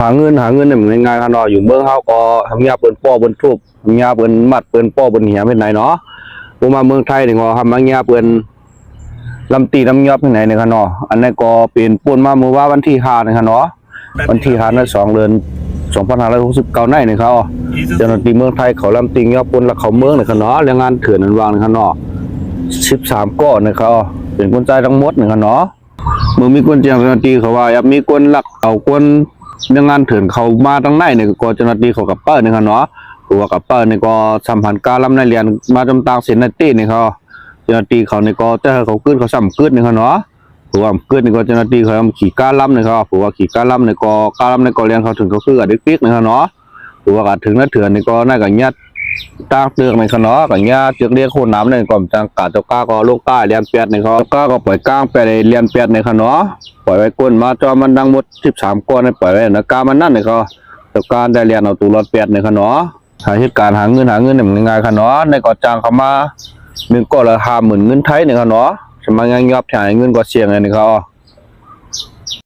ຫາເງິນ ຫາເງິນນີ້ມັນງ່າຍໆ ຄັນເນາະ. ຢູ່ເມືອງເຮົາກໍທຳຍາເພິ່ນປ້ອເພິ່ນທຸບ ທຳຍາເພິ່ນມັດ ເພິ່ນປ້ເພິ່ນຫຽມເຮັດໃນເນາະ. ບໍ່ມາເມືອງໄທນີ້ກໍທຳມາເງຍເພິ່ນລຳຕີລຳຫຍອບເຮັດໃນນີ້ ຄັນເນາະ. ອັນນັ້ນກໍເປັນປຸ້ນມາເມື່ອວານວັນທີຫ້ານີ້ ຄັນເນາະ. ວັນທີຫ້າ ໃນສອງເດືອນ ສອງພັນຫ້າຮ້ອຍຫົກສິບເກົ້າ ໃນນີ້ ຄັນເນາະ. ເຈົ້າໜ້າທີ່ເມືອງໄທເຂົາລຳຕີຫຍອບປຸ້ນລັກເຂົ້າເມືອງນີ້ ຄັນເນາະ. ແຮງງານເຖື່ອນນັ້ນວ່ານີ້ ຄັນເນາະ ສິບສາມ ກ້ອນນີ້ ຄັນເນາະ. ເປັນຄົນຊາຍທັງໝົດນີ້ ຄັນເນາະ. ເມື່ອມີຄົນແຈ້ງເຈົ້າໜ້າທີ່ເຂົາວ່າ ຢາກມີຄົນລັກເອົາຄົນແຮງງານເຖື່ອນເຂົ້າມາທາງໃນນີ້ ກໍເຈົ້າໜ້າທີ່ເຂົາກໍເປີດນີ້ ຄັນເນາະ. ເພາະວ່າກໍເປີດນີ້ກໍສ່ຳຫັນກາລຳໃນແລ່ນມາຈຳຕ່າງເສັ້ນໃນເຕະນີ້ ເຂົາ ເຈົ້າໜ້າທີ່ເຂົານີ້ກໍຈະໃຫ້ເຂົາກຶດ ເຂົາສ່ຳກຶດນີ້ ຄັນເນາະ. ເພາະວ່າກຶດນີ້ກໍເຈົ້າໜ້າທີ່ເຂົາຂີ່ກາລຳນີ້ ເຂົາ ເພາະວ່າຂີ່ກາລຳນີ້ກໍ ກາລຳນີ້ກໍແລ່ນເຂົ້າເຖິງເຂົາຄືອາເດັກປິກນີ້ ເຂົາເນາະ. ເພາະວ່າກະເຖິງນະເຖື່ອນນີ້ກໍ ນັ້ນກໍຍັດຕາງເຕີກນີ້ ເຂົາເນາະ. ກໍຍັດເຊືອກເລກໂຄນຳນີ້ ກໍຈັງກາ ເຈົ້າກາກໍລົງກາແລ່ນແປດນີ້ ເຂົາ ເຈົ້າກາກໍປ່ອຍກາງແປດ ແລ່ນແປດນີ້ ເຂົາເນາະ. ປ່ອຍໄວ້ກົ້ນມາຈອມມັນທັງໝົດສິບສາມ ກ້ອນ ໃຫ້ປ່ອຍໄວ້ນະກາມັນນັ້ນນີ້ ເຂົາ ເຈົ້າກາໄດ້ແລ່ນເອົາໂຕລອດແປດນີ້ ເຂົາເນາະ. ຫາເຮັດການຫາເງິນ ຫາເງິນນີ້ມັນງ່າຍໆ ເຂົາເນາະ. ໃນກໍຈ້າງເຂົາມາໜຶ່ງກ້ອນລະຫ້າໝື່ນເງິນໄທນີ້ ເຂົາເນາະ. ຈະມາຍັງຍອບໃຫ້ເງິນກໍສ່ຽງອັນນີ້ ເຂົາ